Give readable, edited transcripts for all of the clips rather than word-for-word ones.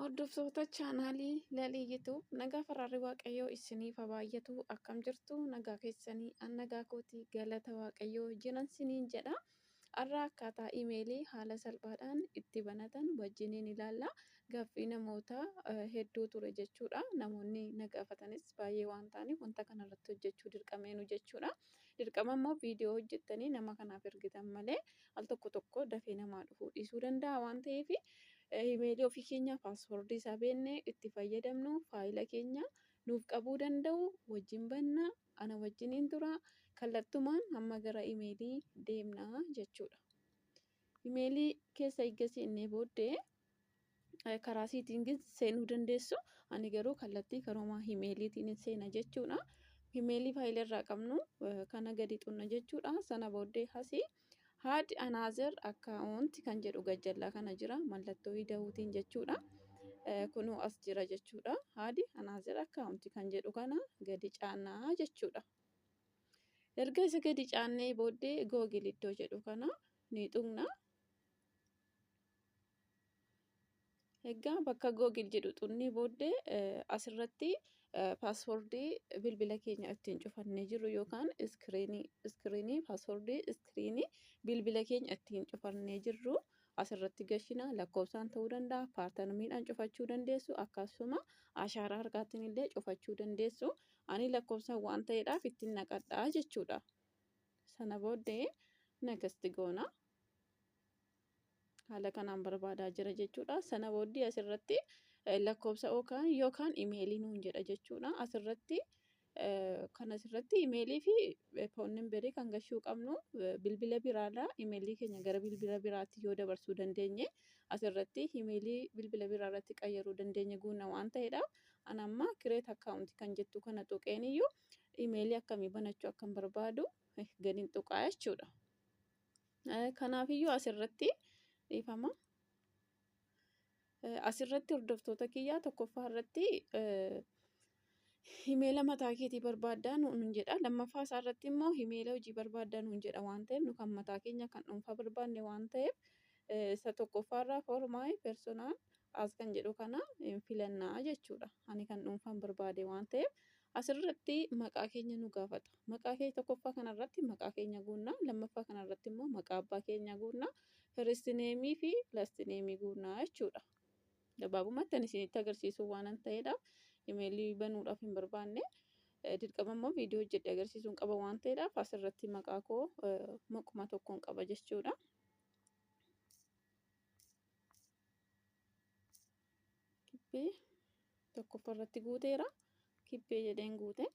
Hordoftoota chaanaalii Lalii YouTube, nagaa faraarri Waaqayyoo isiniif haa baay'atu. Akkam jirtu? Nagaa keessanii? An nagaa kootii, galata Waaqayyoo jiran siniin jedha. Har'a akkaataa imeelii haala salphaadhaan itti banatan wajjiniin ilaalla. Gaaffii namoota hedduu ture jechuudha. Namoonni na gaafatanis baay'ee waan ta'aniif wanta kanarratti hojjechuu dirqameenu jechuudha. Dirqama immoo viidiyoo hojjettanii nama kanaaf ergitan malee al tokko tokko dafee namaa dhufuu dhiisuu danda'a waan ta'eef, imeelii ofii keenya passwordii isaa beeknee itti fayyadamnu, faayila keenya nuuf qabuu danda'u wajjin banna. Ana wajjiniin tura. Kallattumaan hamma gara imeelii deemna jechuudha. Imeelii keessa eegga seennee booddee karaa settingii seenuu dandeessu. Ani garuu kallattii karuma imeeliitiin seena jechuudha. Imeelii faayila irraa qabnu kana gadi xunna jechuudha. Sana booddee asii "Add another account" kan jedhu gajjallaa kana jira, mallattoo ida'uutiin jechuudha. Kunuu as jira jechuudha. "Add another account" kan jedhu kana gadi caannaa jechuudha. Erga isa gadi caannee booddee Google iddoo jedhu kana ni tuqna. Egaa bakka Google jedhu xunnee booddee asirratti passwordii bilbila keenya ittiin cufannee jirru yookaan screenii passwordii screenii bilbila keenya ittiin cufannee jirru asirratti gashina. Lakkoofsaan ta'uu danda'a, patterniidhaan cufachuu dandeessu, akkasuma ashaaraa harkaatiin illee cufachuu dandeessu. Ani lakkoofsaan waan ta'eedhaaf ittiin naqadhaa jechuudha. Sana booddee next goona. Haala kanaan barbaadaa jira jechuudha. Sana booddee asirratti lakkoofsa yookaan imeelii nuun jedha jechuudha. Asirratti kan asirratti imeelii fi phone numberii kan gashuu qabnu bilbila biraadha. Imeelii keenya gara bilbila biraatti yoo dabarsuu dandeenye, asirratti imeelii bilbila biraa irratti qayyaruu dandeenye guunna waan ta'eedhaaf, ani amma "Create account" kan jettu kana tuqeen iyyuu imeelii akkamii banachuu akkan barbaadu gadiin tuqaa jechuudha. Kanaafiyyuu asirratti dhiifama. Asirratti, hordoftoota kiyyaa, tokkoffaa irratti imeela mataa keetii barbaaddaa nuun jedha. Lammaffaa isaa irratti immoo imeela hojii barbaaddaa nuun jedha. Waan ta'eef, nu kan mataa keenya kan dhuunfaa barbaanne waan ta'eef, isa tokkoffaarraa "For my personal use" kan jedhu kana filannaa jechuudha. Ani kan dhuunfaan barbaade waan ta'eef, asirratti maqaa keenya nu gaafata. Maqaa keenya tokkoffaa kanarratti maqaa keenya guunnaa. Lammaffaa kanarratti immoo maqaa abbaa keenya guunnaa. First nameii fi last nameii guunnaa jechuudha. Gabaabumatti ani isinitti agarsiisuu waan ta'eedhaaf, imeelii banuudhaaf hin barbaanne, dirqama immoo viidiyoo hojjedhee agarsiisuun qaba waan ta'eedhaaf, asirratti maqaa koo maquma tokkoon qaba jechuudha. Kibbee tokkoffaa irratti guuteera. Kibbee jedheen guute.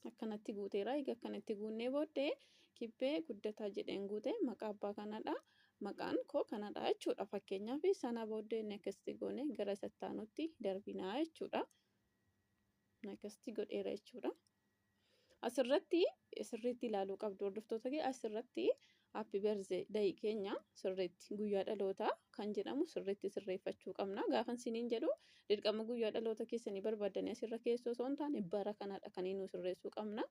Akkanatti guuteera. Egaa akkanatti guunnee booddee Kibbee Guddataa jedheen guute. Maqaa abbaa kanadha. Maqaan koo kanadha jechuudha. Fakkeenyaaf, sana booddee next goone gara isattaanutti darbinaa jechuudha. Next godheera jechuudha. Asirratti sirriitti ilaaluu qabdu, hordoftoota kee. Asirratti happy birthday keenya sirriitti, guyyaa dhalootaa kan jedhamu sirriitti sirreeffachuu qabna. Gaafan siniin jedhu, dirqama guyyaa dhaloota keessanii barbaadanii asirra keessoo osoo hin taane, bara kanadha kan nu sirreessuu qabna.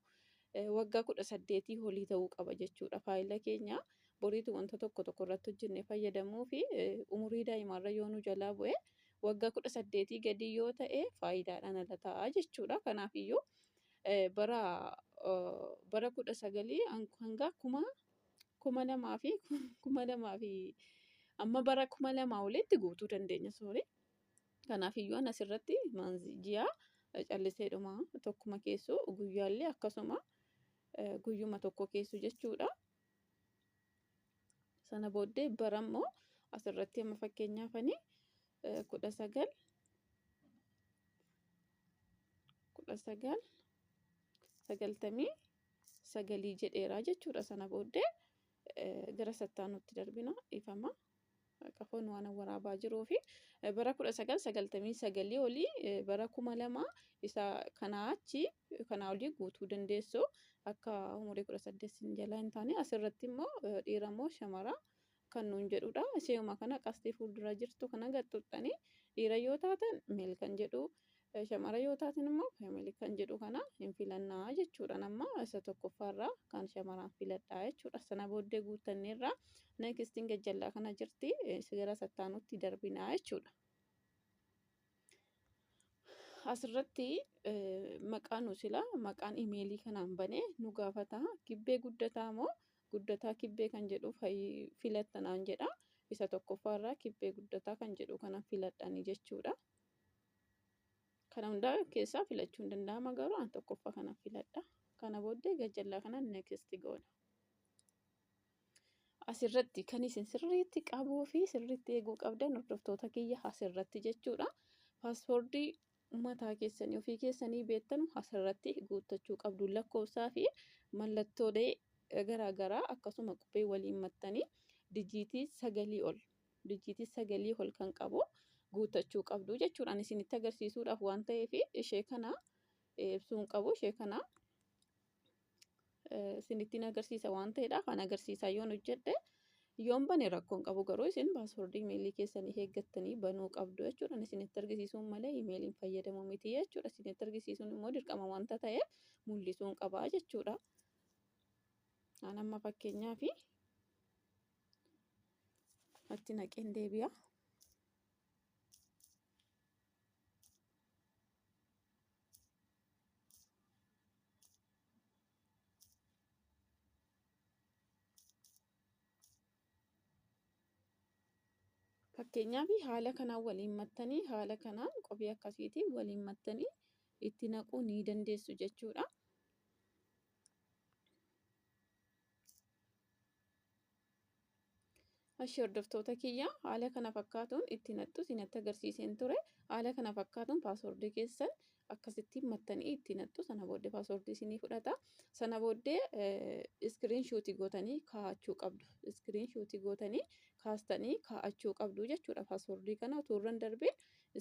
Waggaa 18 olii ta'uu qaba jechuudha. Faayila keenya boriitu wanta tokko tokko irratti hojjennee fayyadamuu fi umurii daa'imaarra yoo nu jalaa bu'e, waggaa 18 gadi yoo ta'e faayidaadhaan ala ta'a jechuudha. Kanaafiyyuu bara 19 hanga 2000 fi 2000 fi amma bara 2000 olitti guutuu dandeenya, sorry. Kanaafiyyuu an asirratti monthii, ji'a calliseedhuma tokkuma keessu, guyyaallee akkasuma guyyuma tokko keessu jechuudha. Sana booddee bara immoo asirratti amma fakkeenyaaf ani 1999 jedheera jechuudha. Sana booddee gara sattaanutti darbina, ifama. Qafoon waan waraabaa jiruu fi bara 1999 olii, bara 2000 isa kanaa achi kanaa olii guutuu dandeessu, akka umurii 18 sin jalaa hin taane. Asirratti immoo dhiira moo shamara kan nuun jedhudha. Isheema kana qastii fuuldura jirtu kana gad tuqxanii dhiira yoo taatan male kan jedhu, Shamara yoo taatin immoo female kan jedhu kana hin filannaa jechuudha. Amma isa tokkoffaarraa kan shamaraan filadhaa jechuudha. Sana booddee guuttanneerraa nextiin gajjallaa kana jirti, gara sattaanutti darbinaa jechuudha. Asirratti maqaa nu sila maqaan imeelii kanaan banee nu gaafata. Kibbee Guddataa moo Guddataa Kibbee kan jedhu filattanaan jedha. Isa tokkoffaarraa Kibbee Guddataa kan jedhu kana filadhanii jechuudha. Kana hundaa keessaa filachuu hin danda'ama, garuu an tokkoffaa kana filadha. Kana booddee gajjallaa kana next goona. Asirratti kan isin sirriitti qabuu fi sirriitti eeguu qabdan, hordoftoota kiyya, asirratti jechuudha. Passwordii mataa keessanii ofii keessanii beektan asirratti guuttachuu qabdu. Lakkoofsaa fi mallattoolee garaagaraa akkasuma qubee waliin mattanii digitii 9 ol kan qabu guuttachuu qabdu jechuudha. Ani isinitti agarsiisuudhaaf waan ta'eef ishee kana ibsuu hin qabu. Ishee kana isinittiin agarsiisa waan ta'eedhaaf an agarsiisaa yoon hojjedhe, yoon bane rakkoon qabu, garuu isin passwordii imeelii keessanii eeggattanii banuu qabdu jechuudha. Isinitti argisiisuun malee imeeliin fayyadamu miti jechuudha. Isinitti argisiisuun immoo dirqama wanta ta'eef mul'isuun qabaa jechuudha. An amma fakkeenyaaf itti naqeen deebi'a. Fakkeenyaaf haala kanaan waliin mattanii, haala kanaan qubee akkasiitiin waliin mattanii itti naquu ni dandeessu jechuudha. Ashi, hordoftoota kiyya, haala kana fakkaatuun itti naqxu isinitti agarsiiseen ture. Haala kana fakkaatuun passwordii keessan akkasitti mattanii itti naqxu. Sana booddee passwordii isinii fudhata. Sana booddee screenshotii gootanii kaa'achuu qabdu. Screenshotii gootanii kaastanii kaa'achuu qabdu jechuudha. Passwordii kana utuu irra hin darbiin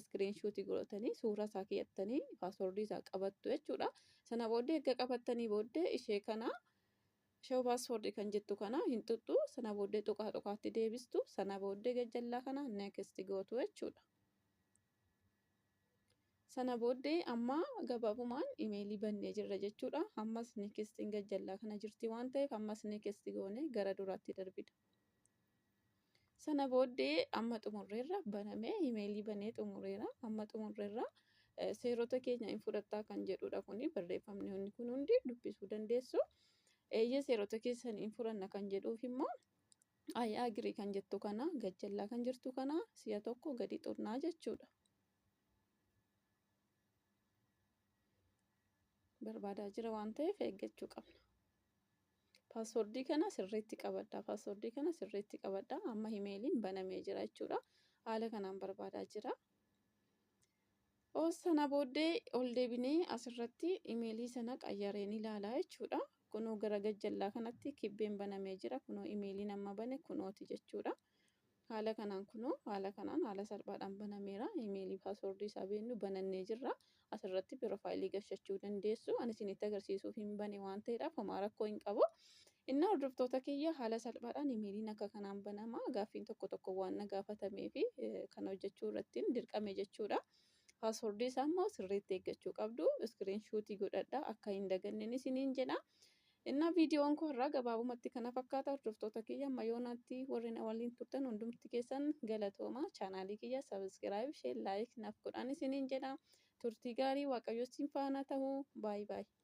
screenshotii gootanii suura isaa kiyyattanii passwordii isaa qabattu jechuudha. Sana booddee erga qabattanii booddee ishee kana show passwordii kan jettu kana hin tuqxu. Sana booddee tuqaa tuqaatti deebistu. Sana booddee gajjallaa kana next gootu jechuudha. Sana booddee amma gabaabumaan imeelii bannee jirra jechuudha. Ammas nextiin gajjallaa kana jirti waan ta'eef ammas next goone gara duraatti darbina. Sana booddee amma xumurreerra, banamee imeelii banee xumureera. Amma xumurreerra, seerota keenya hin fudhattaa kan jedhudha kuni barreeffamni kun hundi dubbisuu dandeessu. Eeyyee, seerota keessan hin fudhanna kan jedhuuf immoo "I agree" kan jettu kana gajjallaa kan jirtu kana si'a tokko gadi xunnaa jechuudha. Barbaadaa jira waan ta'eef eeggachuu qabna. Passwordii kana sirriitti qabadha. Passwordii kana sirriitti qabadha. Amma imeeliin banamee jira jechuudha. Haala kanaan barbaadaa jira. Sana booddee ol deebinee asirratti imeelii sana qayyareen ilaalaa jechuudha. Kunoo gara gajjallaa kanatti kibbeen banamee jira. Kunoo imeeliin amma bane kunooti jechuudha. Haala kanaan, kunoo haala kanaan haala salphaadhaan banameera. Imeelii passwordii isaa beeknu banannee jirra. Asirratti profileii gashachuu dandeessu. Ani isinitti agarsiisuuf hin bane waan ta'eedhaaf homaa rakkoo hin qabu. Inni hordoftoota kiyya, haala salphaadhaan imeeliin akka kanaan banama. Gaaffiin tokko tokko waan na gaafatamee fi kana hojjechuu irratti dirqame jechuudha. Passwordii isaa immoo sirriitti eeggachuu qabdu. Screenshotii godhadhaa, akka hin daganneen isiniin jedha. Innaa viidiyoon koo irraa gabaabumatti kana fakkaata, hordoftoota kiyya. Amma yoonaatti warri na waliin turtan hundumti keessan galatooma. Channelii kiyya subscribe, share, like naaf godhaan isiniin jedha. Turtii gaarii, Waaqayyo isin faana ta'uu. Baay'ee baay'ee.